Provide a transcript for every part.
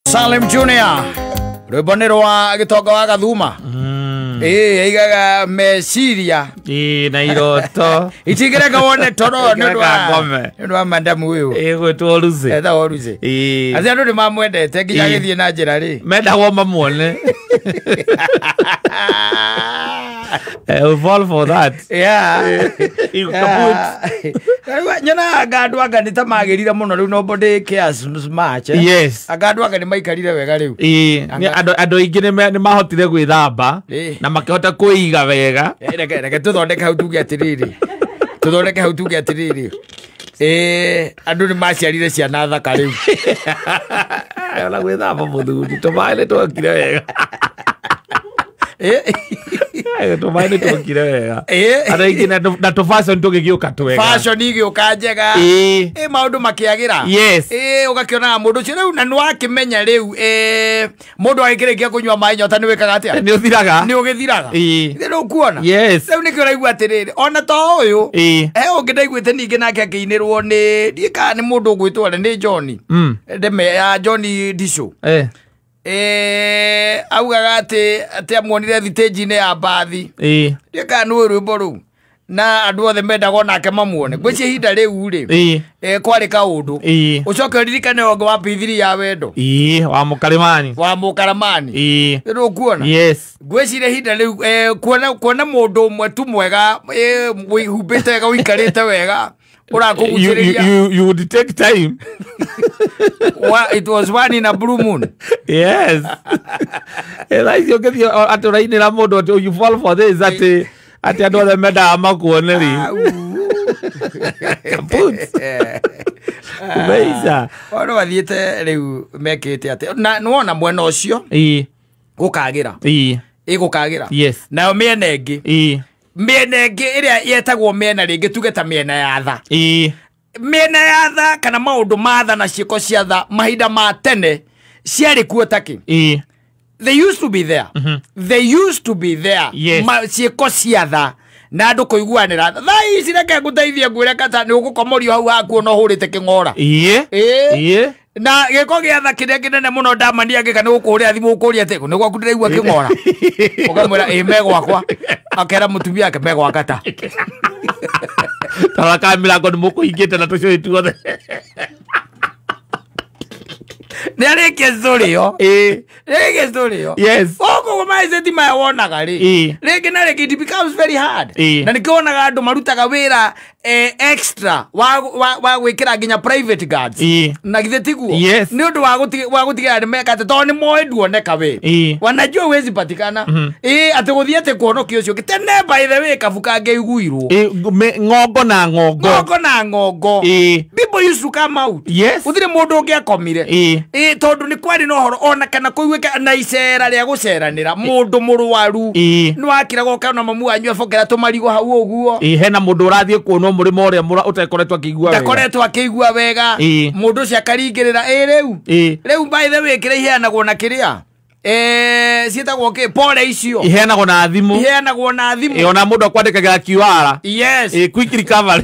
Salim Junior, rwĩmbo nĩ rwa Gĩtonga wa Gathuma. Ĩĩ, aigaga meciria Ĩĩ, na iroto. Itigĩreka wone toro nĩ ũndũ wa Itigĩreka ngome. nĩ ũndũ wa mandamu ũyũ. Ĩgwĩtwo Lucy. Etagwo Lucy. Ĩĩ. Atĩ andũ nĩ mamwendete nginya Ĩĩ. agĩthiĩ na njĩra rĩ. Mendagwo mamuone. We fall for that. Yeah. You Yeah. Rĩu nyonaga anga andũ anga nĩ ta magĩrire mũno rĩu, nobody cares much, eh? Yes. Anga andũ anga nĩ maikarire wega rĩu. Ĩĩ, nĩ andũ aingĩ nĩ mahotire gwĩthamba Ĩĩ. na makĩhota kwĩiga wega. Reke tũthondeke hau tuge atĩrĩrĩ, tũthondeke hau tuge atĩrĩrĩ, andũ nĩ maciarire ciana thaka rĩu. Ona gwĩthamba, mũthuri, tũmaĩ nĩ twokire wega. Tũmaĩ nĩ twokire wega. Andũ aingĩ na tũ fashion tũgĩgĩũka twega. Fashion igĩũka njega. Ĩĩ. Maũndũ makĩagĩra. Yes. Ũgakĩonaga mũndũ ũcio rĩu na nĩwakĩmenya rĩu, mũndũ agĩkĩrĩkia kũnyua maĩ nyota nĩ wĩkaga atĩa? Nĩ ũthiraga. Nĩ ũgĩthiraga. Ĩĩ. Rĩu ũkuona. Yes. Rĩu nĩkĩo ũraigua atĩrĩrĩ, ona to ũyũ, he ũngĩ ndaiguĩte ningĩ nake akĩinĩrwo nĩ ndiĩ kana nĩ mũndũ ũgwĩtwo nĩ John. Ndeme ya John Disho. Augaga atĩ amuonire thitĩnji-inĩ ya mbathi. Ndiĩ kana nĩ rwĩmbo rũu na andũ othe mendaga onake mamuone. Ngwĩciria ihinda rĩu rĩ, kwarĩ kaũndũ. Ũcoke ũririkane ũngĩ wa P3 ya wendo. Ĩĩ, wa mũkarimani. Wa mũkaramani. Rĩu ũkuona. Yes. Ngwĩciria ihinda rĩu, kuona mũndũ ũmwe tu mwega, wĩhumbĩte wega, ũikarĩte wega, ũrakũgucĩrĩria. You would take time. It was one in a blue moon. Yes. Thaa ici ũngĩthiĩ atĩ ũrainĩra mũndũ atĩ you fall for this, atĩ andũ othe mendaga makuone rĩ. Kaput. Umeisha. Ono mathiĩte rĩu mekĩte atĩ na nĩwona mwena ũcio gũkagĩra. Ĩgũkagĩra. Yes. Nayo mĩena ĩngĩ, mĩena ĩngĩ ĩrĩa yetagwo mĩena rĩngĩ tuge ta mĩena ya tha, mĩena ya tha kana maũndũ ma tha na ciĩko cia tha mahinda ma tene ciarĩ kuo takĩ. They used to be there. They used to be there. Yes. Ciĩko cia tha na andũ kũiguanĩra tha. Thaa ici reke ngũteithie ngwĩre kata nĩ ũgũkomorio hau haku ona ũhũrĩte kĩng'ora. Ĩĩ. Na gĩko gĩa tha kĩrĩa kĩnene mũno ndamania ngĩka nĩ gũkũhũrĩra thimũ ũkũria atĩ nĩ gwaku ndĩraigua kĩng'ora, ũkamwĩra ĩ me gwakwa, akera mũtumia ake me gwa kata. Tarora kana mĩrango nĩ mũkũhingĩte na tũcũĩ tuothe. Nĩ arĩkia story ĩyo. Nĩ arĩkia story ĩyo. Koguo mindset maya wonaga rĩ, rĩngĩ na rĩngĩ it becomes very hard. Na nĩkĩo wonaga andũ marutaga wĩra, extra wa gwĩkĩra nginya private guards. Na githĩ tiguo? Yes. Nĩ ũndũ wa gũtigĩrĩra nĩ meka atĩ tondũ nĩ moĩ nduoneka we. Wanajua huwezi patikana. Atĩ gũthiĩ atĩ kuhonokia ũcio ũngĩ. Tene, by the way, kabu kangĩiguirwo. Ng'ongo na ng'ongo. Ng'ongo na ng'ongo. People used to come out. Yes. Gũtirĩ mũndũ ũngĩakomire. Tondũ nĩ kwarĩ na ũhoro ona kana kũiguĩka na icera rĩa gũceranĩra mũndũ mũrwaru. Nĩ wakiraga ũkona mamu wanyu abokera tũmarigũ hau ũguo. Ĩĩ, hena mũndũ ũrathiĩ kuonwo mũrĩmo ũrĩa ũtekoretwo akĩigua wega. Ndakoretwo akĩigua wega. Mũndũ ũcio akaringĩrĩra ĩ rĩu. Rĩu by the way kĩrĩa iheanagwo na kĩrĩa, ciĩtagwo kĩ, pole icio. Iheanagwo na thimũ. Iheanagwo na thimũ. Ĩĩ, ona mũndũ akwandĩkagĩra QR. Yes. Ĩĩ, quick recovery.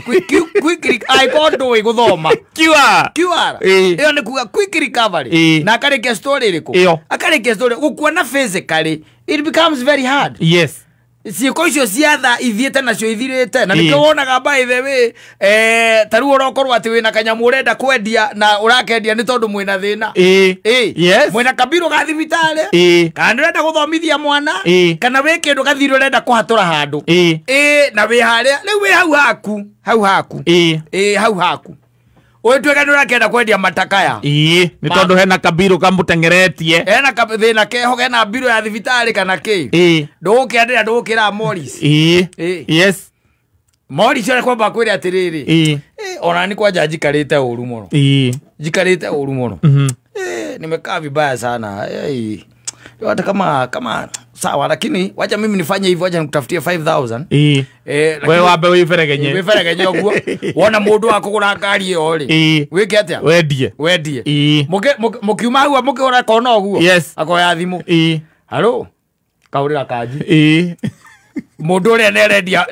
Quick angĩkorwo ndũĩ gũthoma. QR. QR. Ĩyo nĩ kuga quick recovery. Na akarĩkia story ĩrĩkũ? Ĩyo. Akarĩkia story gũkuona physically it becomes very hard. Yes. Ciĩko icio cia tha ithiĩte nacio ithirĩte na nĩkĩo wonaga, by the way, ta rĩu ũrokorwo atĩ wĩna kanyamũ ũrenda kwendia na ũrakendia nĩ tondũ mwĩna thĩna. Yes. Mwĩna kabirũ ga thibitarĩ, kana nĩ ũrenda gũthomithia mwana, kana wĩ kĩndũ gathirĩ ũrenda kũhatũra handũ. Na wĩ harĩa rĩu wĩ hau haku, hau haku. Hau haku ũtuĩka nĩ ũrakĩenda kwendia matakaya. Ĩĩ, nĩ tondũ hena kabirũ kamũteng'eretie. Hena thĩna keho kena mbirũ ya thibitarĩ kana kĩ. Ndũgũkĩandĩra ndũgũkĩra Morris. Yes. Morris ũrĩa kwamba kwĩre atĩrĩrĩ, ona ni kwanja njikarĩte ũru mũno. Njikarĩte ũru mũno. Nimekaa vibaya sana. Hata kama sawa, lakini wacha mimi nifanye hivyo, wacha nikutafutie 5000. We wambe wĩberegenye. Wĩberegenye ũguo wona mũndũ wa kũgũra ngari ĩyo rĩ, wĩke atĩa? Wendie. Wendie. Mũkiuma hau mũkĩgũra kona ũguo. Yes. Akoya thimũ. Halo, kahũrĩra kanji. Mundu uria nerendia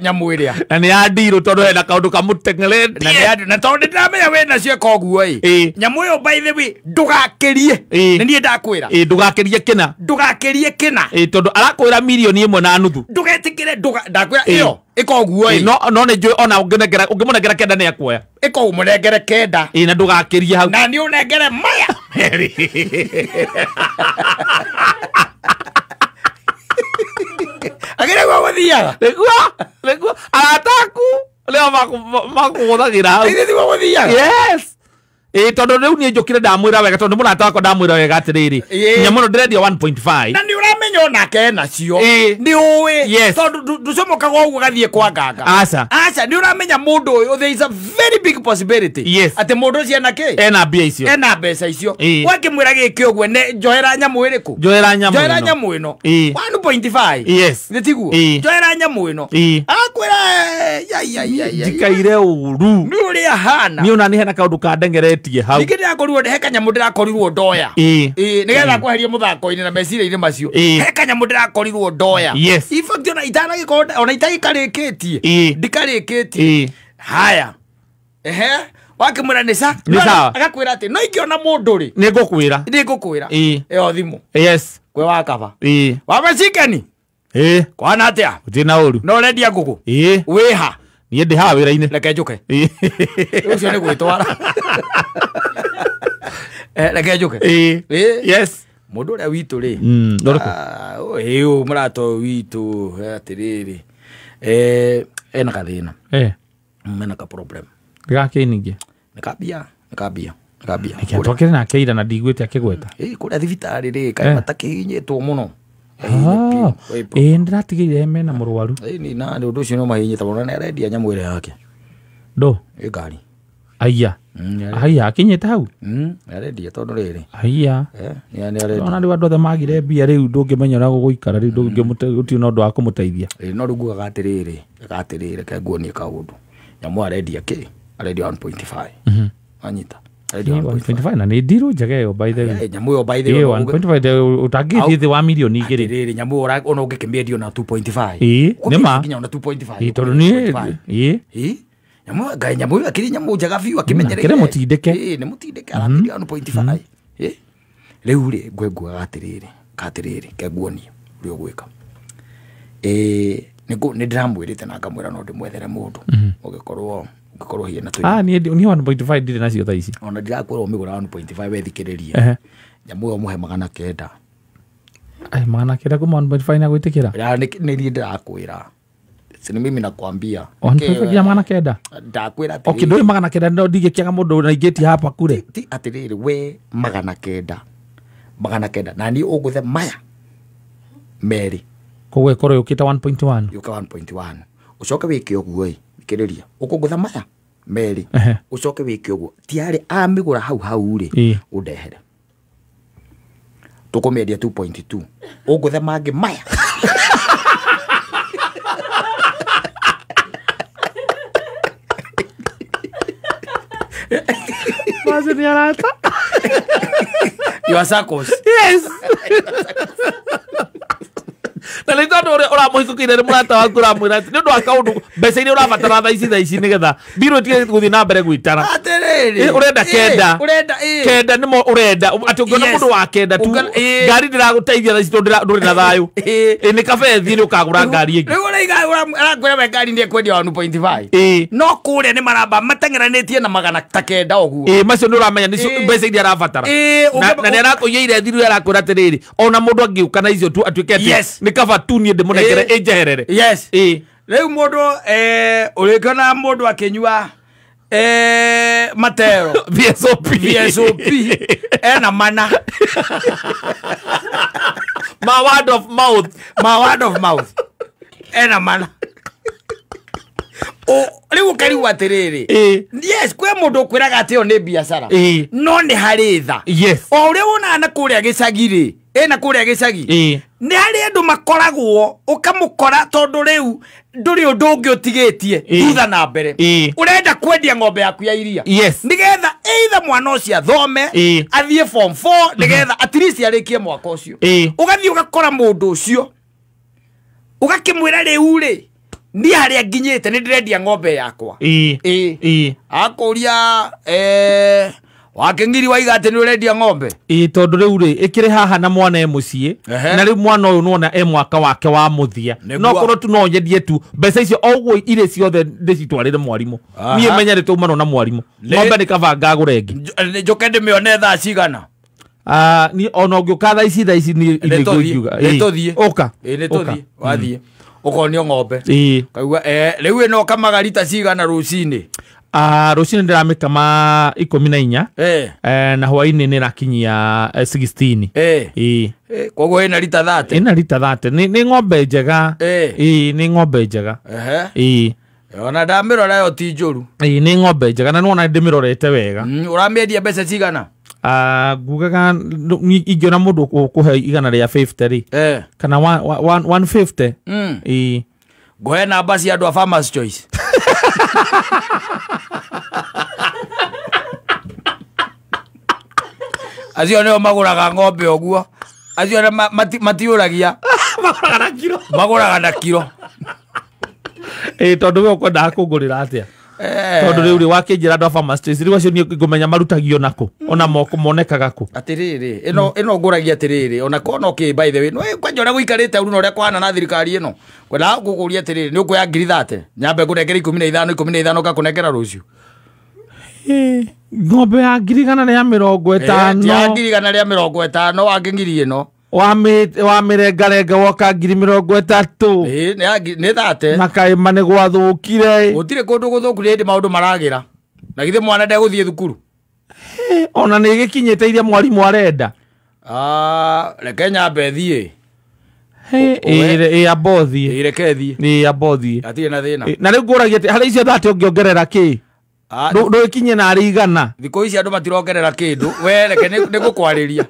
nyamu iria na ni andirå tondå hena kaundu kamuteng'eretie na tondå ndiramenya wä nacio koguo ä nyamu ĩyo by the way ndũgakĩrie nĩ niĩ ndakwĩra ndũgakĩrie kĩna ndũgakĩrie kĩna tondå arakwĩra milioni 1.5 ndũgetĩkĩre ndakwĩra ĩyo ĩkoguo ĩ no nĩ njũĩ ona ũngĩmũnengera 9 nĩ akuoya ĩko ũmũnengere 9 na ndũgakĩrie hau na nĩ ũnengere maya merĩ agire gwa guthiaga niguo arataku leo makuguthagira hau niguo guthiaga yes tondu riu nie njukire ndamwira wega tondu murata wakwa ndamwira wega atiriri nyamu no ndirendia 1.5 na ni uramenya onake nacio ni ui tondu nducomokaga uguo gathie kwa nganga aca aca ni uramenya mundu uyu there is a very big possibility yes. ati mundu ucio ena ki ena mbia icio ena mbeca icio wakimwira giki uguo ne njoera nyamu iriku njoera nyamu ino 1.5 yes ni tiguo njoera nyamu ino akwira ya ya ya ya ndikaire uru ni uria hana ni ona ni hena kaundu kandengeretie hau ningĩ ndĩrakorirwo he kanyamũ ndĩrakorirwo ndoya nĩgetha kweheria mũthako-inĩ na meciria-inĩ macio he kanyamũ ndĩrakorirwo ndoya yes. In fact ona itanagĩkorwo ona itagĩkarĩkĩtie ndikarĩkĩtie haya ehe wakĩmwĩra nĩ sa agakwĩra atĩ no ingĩona mũndũ rĩ nĩ ngũkwĩra ĩyo thimũ yes kwĩ wakaba wamacikeni kwana atĩa gũtirĩ na ũru no ũrendia ngũkũ wĩha niĩ ndĩ haha wĩra-inĩ reke njũke ũcio nĩ gwĩtwara reke njuke yes mundu uria witu ri ĩĩ mũrata ũyũ witũ atiriri ena gathĩna mena ka problem gake ningĩ nĩ kambia twakĩrĩ nake ira na ndiguĩte akĩgweta kũrĩa thibitarĩ rĩ kaĩ matakĩhinyĩtwo mũno ĩĩ ndĩratigĩire mena mũrwaru na ũndũ ũcio no mahinyĩte mũno na arendia nyamũ ĩrĩa yake ndũ ĩ ngari aya aya akinyite hau arendia tondu riri aya ona riu andu othe magire mbia riu ndungimenya uria guguikara riu ndungimute na undu wa kumuteithia no riu ngugaga atiriri atiriri ke nguonie kaundu nyamu arendia ki arendia 1.5 anyita arendia 1.5 na ni ndiru njega iyo by the way nyamu iyo by the way 1.5 utangithie thi wa milioni 2 atiriri nyamu ona ungikimiendio na 2.5 ni ma nginya ona 2.5 tondu ni nyamu ngai nyamu ĩyo akĩrĩ nyamu njega biũ akĩmenyerere kĩrĩ mũtindĩke nĩ mũtindĩke arakĩria 1.5 rĩu rĩ ngwenguaga atĩrĩrĩ katĩrĩrĩ ke nguonie ũrĩa ũgwĩka nĩ ndĩramwĩrĩte na ngamwĩra no ndĩmwethere mũndũ ũngĩkorwo hihi na tũ niĩ 1.5 ndirĩ nacio thaa ici ona ndirakwĩra ũmĩgũra 1.5 wethikĩrĩrie nyamu ĩyo mũhe 900 900 kuma 1.5 na gwĩtĩkĩra nĩ niĩ ndĩrakwĩra ni mimi nakwambia okay 900 ndakwira okay nduri 900 no ndigĩkiaga mũndũ na ingĩtia hapa kure ti atiriri we 900 900 na ni ũgũthe maya merĩ koguo ĩkorwo yũkĩte 1.1 yũka 1.1 ũcoke wĩke ũguo ĩ thikĩrĩria ũkũgũtha maya merĩ ũcoke wĩke ũguo tiarĩ amĩgũra hau hau rĩ ũndehere tũkũmĩendia 2.2 ũgũthe mangĩ maya Macio nĩ arata your circles yes na nĩ tondũ ũrĩa ũramũhithũkĩire nĩ mũrata waku ũramwĩra atĩ nĩ ũndũ wa kaũndũ mbeca iria ũrabatara thaa ici nĩgetha mbirũ ĩtige gũthiĩ na mbere gwĩtara atĩrĩrĩ ũrenda kenda kenda nĩmo ũrenda atĩ ũngĩona mũndũ wa kenda tu ngari ndĩragũteithia thaa ici tondũ ndũrĩ na thayũ nĩ kaba ĩthiĩ nĩ ũkagũra ngari ĩngĩ rĩu ũraiga arakwĩra we ngari nĩ ĩkwendia 1.5 no kũrĩa nĩ maramba mateng'eranĩtie na 900 ũguo macio nĩ ũramenya nĩcio mbeca iria arabatara na nĩ arakũiyĩire thiru arakwĩra atĩrĩrĩ ona mũndũ angĩũka na icio tu atuĩke atĩ nĩ kaba tu niĩ ndĩmũnengere ĩnjeherere yes rĩu mũndũ ũrĩkĩona mũndũ akĩnyua matero VSOP ena mana ma word of mouth ma word of mouth ena mana rĩu ũkarigwo atĩrĩrĩ yes kwĩ mũndũ ũkwĩraga atĩ ĩyo nĩ biacara no nĩ harĩ tha o ũrĩa wonaga na kũrĩa gĩcagi rĩ ĩna kũrĩa gĩcagi nĩ harĩ andũ makoragwo ũkamũkora tondũ rĩu ndũrĩ ũndũ ũngĩ ũtigĩtie thutha na mbere ũrenda kwendia ng'ombe yaku ya iria nĩgetha either mwana ũcio athome athiĩ form 4 nĩgetha at least arĩkie mwaka ũcio ũgathiĩ ũgakora mũndũ ũcio Ũgakĩmwĩra rĩu rĩ niĩ harĩa nginyĩte nĩ ndĩrendia ng'ombe yakwa. Ĩĩ. Akũria wakĩngiri waiga atĩ nĩ ũrendia ng'ombe. Ĩĩ tondũ rĩu rĩ ĩkĩrĩ haha na mwana e mũciĩ na rĩu mwana ũyũ nĩwona e mwaka wake wa mũthia. No korwo tu no nyendie tu mbeca icio o ũguo irĩ ciothe ndĩcitwarĩre mwarimũ. Niĩ menye nĩ taumanwo na mwarimũ. Ng'ombe nĩ kaba ngagũre ĩngĩ. Njũke ndĩmĩone thaa cigana? Ni ona ũngĩũka thaa ici niĩ ingiuga. Nĩtũthiĩ. Ũka. Ĩĩ nĩtũthiĩ. Wathiĩ. Ũkonio ng'ombe. Ĩĩ. Kaigua rĩu ĩno ũkamaga rita cigana rũcinĩ? Rũcinĩ ndĩramĩkama 14. Na hwaĩ-inĩ nĩrakinyia 16. Ĩĩ. Koguo ĩna rita 30. Ĩna rita 30. Nĩ ng'ombe njega. Ĩĩ nĩ ng'ombe njega. Ĩĩ. Ona ndamĩrora yo ti njũru. Ĩĩ nĩ ng'ombe njega na nĩwona ndĩmĩrorete wega. Ũramĩendia mbeca cigana? Ngugaga ingĩona mũndũ ũkũhe 150 rĩ. Kana 150. Ĩĩ. Ngũhe namba cia andũ a Farmers Choice. Acio nĩo magũraga ng'ombe ũguo. Acio matiũragia. Magũraga na kiro. Magũraga na kiro. Ĩĩ tondũ we ũkwendaga kũngũrĩra atĩa? Tondũ rĩu rĩ wakĩnjĩra andũ a Farmers Choice rĩu acio niĩ ngũmenya marutagio nakũ ona moko monekaga kũ. Atĩrĩrĩ ĩno ngũragia atĩrĩrĩ ona kono kĩ by the way no kwanja ũrĩa gũikarĩte ũru na ũrĩa kũhana na thirikari ĩno kwendaga gũkũria atĩrĩrĩ nĩ ũkuoya ngiri 30 nyambe ngũnengere 15 15 ngakũnengera rũciũ. Ng'ombe ya ngiri 150. Ya ngiri 150 wangĩ ngiri ĩno. Wamĩrengarenga woka ngiri 30. Ĩĩ nĩ 30. Na kaĩma nĩ gwathũkire. Gũtirĩ kũndũ gũthũku nĩ hĩndĩ maũndũ maragĩra. Na githĩ mwana ndegũthiĩ thukuru? Ona nĩ ĩgĩkinyĩte iria mwarimũ arenda. Reke nyambe thiĩ. Ĩĩ amba ũthiĩ. Ĩĩ reke thiĩ. Ĩĩ amba ũthiĩ. Hatirĩ na thĩna. Na rĩu ngũragia atĩ harĩ icio 30 ũngĩongerera kĩ? Ndũgĩkinye narĩ 100. Thikũ ici andũ matirongerera kĩndũ. We reke nĩ ngũkwarĩria.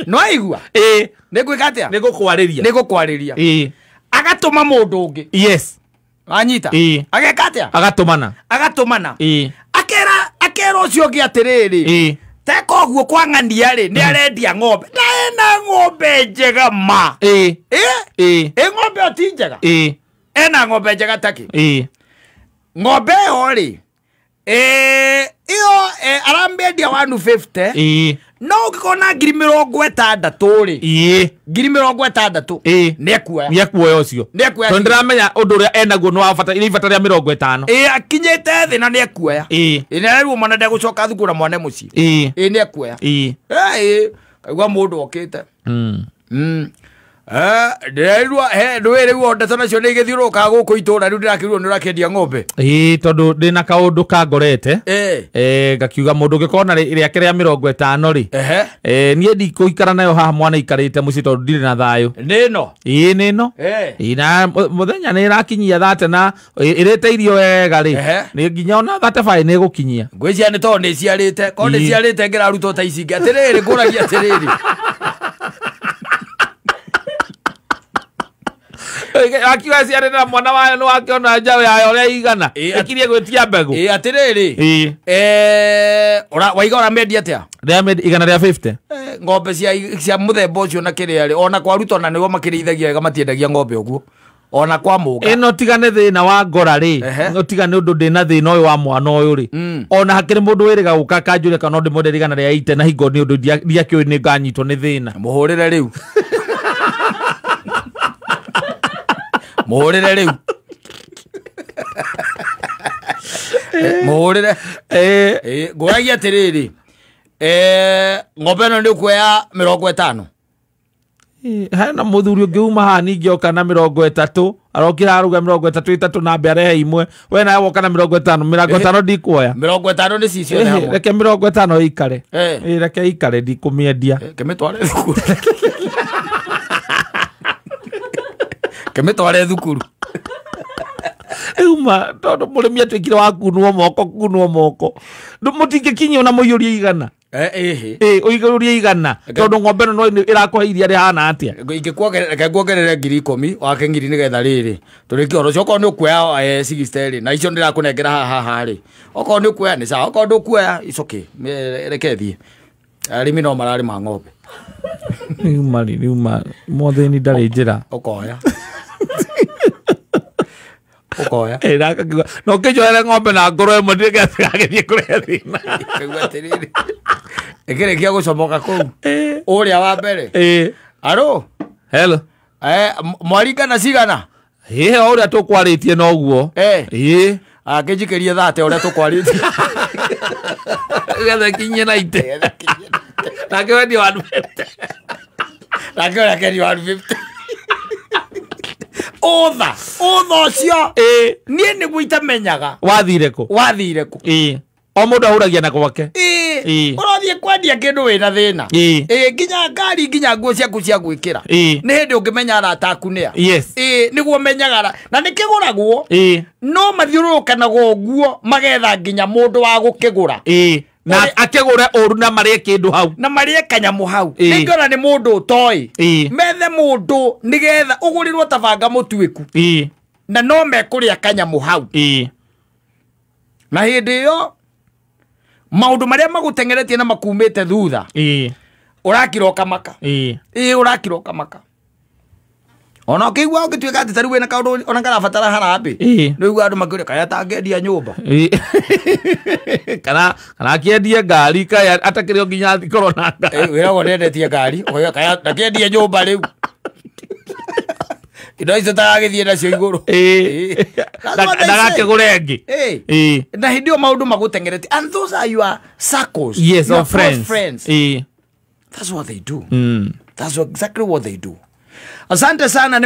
No aigua? Ĩĩ. Nĩ ngwĩka atĩa? Nĩ ngũkwarĩria. Nĩ ngũkwarĩria. Ĩĩ. Agatũma mũndũ ũngĩ. Yes. Wanyita? Ĩĩ. Ageka atĩa? Agatũmana. Agatũmana. Ĩĩ. Akera ũcio ũngĩ atĩrĩrĩ. Ĩĩ. Teka ũguo kwa ng'ania rĩ nĩ arendia ng'ombe. Na ena ng'ombe njega ma. Ĩĩ. Ĩĩ. Ĩ ng'ombe ĩyo ti njega? Ĩĩ. Ena ng'ombe njega takĩ? Ĩĩ. Ng'ombe ĩyo rĩ ĩyo aramĩendia 150. Ĩĩ. No ũngĩkorwo ngiri 60 rĩ. Ĩĩ. Ngiri 60. Ĩĩ. Nĩekuoya. Nĩekuoya ũcio. Nĩekuoya. Tondũ ndĩramenya ũndũ ũrĩa enaguo nĩ wa bata, ibata rĩa 50. Ĩĩ akinyĩte thĩ na nĩekuoya. Ĩĩ. Ĩĩ nĩarerwo mwana ndegũcoka thukuru na mwana mũciĩ. Ĩĩ. Ĩĩ nĩekuoya. Ĩĩ. Ĩĩ kaigua mũndũ okĩte. Ndĩrerirwo ndũĩ rĩu o ndeto nacio nĩ igĩthiũrũrũkaga gũkũ itũũra rĩu ndĩrakĩrirwo nĩ ũrakĩendia ng'ombe. Ĩĩ tondũ ndĩna kaũndũ kangorete. Ngakiuga mũndũ ũngĩkorwo na rĩake rĩa 50 rĩ. Niĩ ndikũikara nayo haha mwana aikarĩte mũciĩ tondũ ndirĩ na thayũ. Nĩ ĩno? Ĩĩ nĩ ĩno. Ĩĩ na mũthenya nĩ ĩrakinyia 30 na ĩrĩte irio wega rĩ. Nĩ nginya ona 35 nĩ ĩgũkinyia. Ngwĩciria nĩ tondũ nĩ iciarĩte. Korwo nĩ iciarĩte ngĩrarutwo ta ici ingĩ. Atĩrĩrĩ ngũragia atĩrĩrĩ. Akiuga ciarĩ na mwana wayo nĩ wakĩona njaũ yayo ũrĩa igana. Ĩkirie gwĩtia mbegũ. Ĩĩ atĩrĩrĩ. Ĩĩ. Waiga ũramĩendia atĩa? Ndĩramĩendia 150. Ng'ombe cia mũthemba ũcio na kĩrĩa rĩ ona kwa Ruto na nĩguo makĩrĩithagia wega matiendagia ng'ombe ũguo. Ona kwa Mũga. Ĩno tiga nĩ thĩna wa ngora rĩ. Tiga nĩ ũndũ ndĩna thĩna ũyũ wa mwana ũyũ rĩ. Ona hakĩrĩ mũndũ wĩrĩga gũka akanjũria kana no ndĩmwenderie 180 na hingo nĩ ũndũ ndiakĩũĩ nĩ nganyitwo nĩ thĩna. Mũhũrĩre rĩu. Mũhũrĩre rĩu. Mũhũrĩre. Ngũragia atĩrĩrĩ. Ng'ombe ĩno nĩ ũkuoya 50. Hena mũthuri ũngĩ uma haha ningĩ oka na 30 arokire aruga 33 na ambe arehe imwe. We nawe woka na 50 50 ndikuoya. 50 nĩ cicio hamwe. Reke 50 ĩikare. Reke ĩikare ndikũmĩendia. Kĩmĩtware thukuru. Kĩmĩtware thukuru. Uma tondũ mũrĩmi atuĩkire wa kunwo moko kunwo moko. Mũtingĩkinyia ona mũiyũrie 100. Ĩhĩ. Ũiyũrie 100 tondũ ng'ombe ĩno no ĩrakũhe iria rĩhana atĩa. Ingĩkuongerera nguongerere ngiri 10 wake ngiri nĩgetha rĩrĩ tũrĩkie ũhoro ũcio. Okorwo nĩ ũkuoya 60 rĩ na icio ndĩrakũnengera haha haha rĩ. Okorwo nĩ ũkuoya nĩ sawa, okorwo ndũkuoya it's okay. Reke thiĩ. Arĩmi no mararĩma ng'ombe. Rĩu ma mwathĩni ndarĩ njĩra. Ũkoya. Ũkoya. Na ũkĩnjoere ng'ombe na ngũrwe ĩmwe ndigagĩthiĩ kũrĩa thĩna. Kaigua atĩrĩrĩ. Ĩkĩrĩkia gũcomoka kũu. Ũrĩa wa mbere. Aro. Hello. Mwaringana cigana? Ĩĩ o ũrĩa tũkwarĩtie noguo. Ĩĩ. Akĩnjikĩrie thate ũrĩa tũkwarĩtie. Getha kinyie na ite. Nake wendia 150. Nake ũrĩa kendia 150. Ũtha ũcio. Niĩ nĩguo itamenyaga. Wathire kũ? Wathire kũ? Ĩĩ. O mũndũ ahuragia na gwake. Ĩĩ. Ũrathiĩ kwendia kĩndũ wĩna thĩna. Ĩĩ, nginya ngari nginya nguo ciaku cia gwĩkĩra. Ĩĩ. Nĩ hĩndĩ ũngĩmenya arata aku nĩa. Yes. Ĩĩ, nĩguo menyaga na nĩkĩgũragwo. Ĩĩ. No mathiũrũrũkanaga ũguo magetha nginya mũndũ wa gũkĩgũra. Ĩĩ. Na akĩgũre ũru na marĩe kĩndũ hau. Na marĩe kanyamũ hau. Ningĩ ona nĩ mũndũ ũtoĩ. Methe mũndũ nĩgetha ũgũrĩrwo ta banga mũtuĩku. Ĩĩ. Na no mekũrĩa kanyamũ hau. Ĩĩ. Na hĩndĩ ĩyo maũndũ marĩa magũteng'eretie na makumĩte thutha. Ĩĩ. Ũrakira ũkamaka. Ĩĩ. Ĩĩ, ũrakira ũkamaka. Ona ũkĩigua ũngĩtuĩka atĩ ta rĩu wĩna kaũndũ ona karabatara harambĩ. Ĩĩ. Nĩ ũiguaga andũ makĩũria kaya atangĩendia nyũmba. Ĩĩ. Kana akĩendie ngari kaya atakĩrĩ o nginya korwo na ngari. Wĩragwo nĩendetie ngari, ũkauga kaya ndakĩendie nyũmba rĩu. Indo icio taragĩthiĩ nacio igũrũ. Ĩĩ. Ndagakĩgũre ĩngĩ. Ĩĩ. Na hĩndĩ ĩyo maũndũ magũteng'eretie. And those are your circles. Yes, your or friends. Friends. Ĩĩ. That's what they do. That's exactly what they do. Asante sana.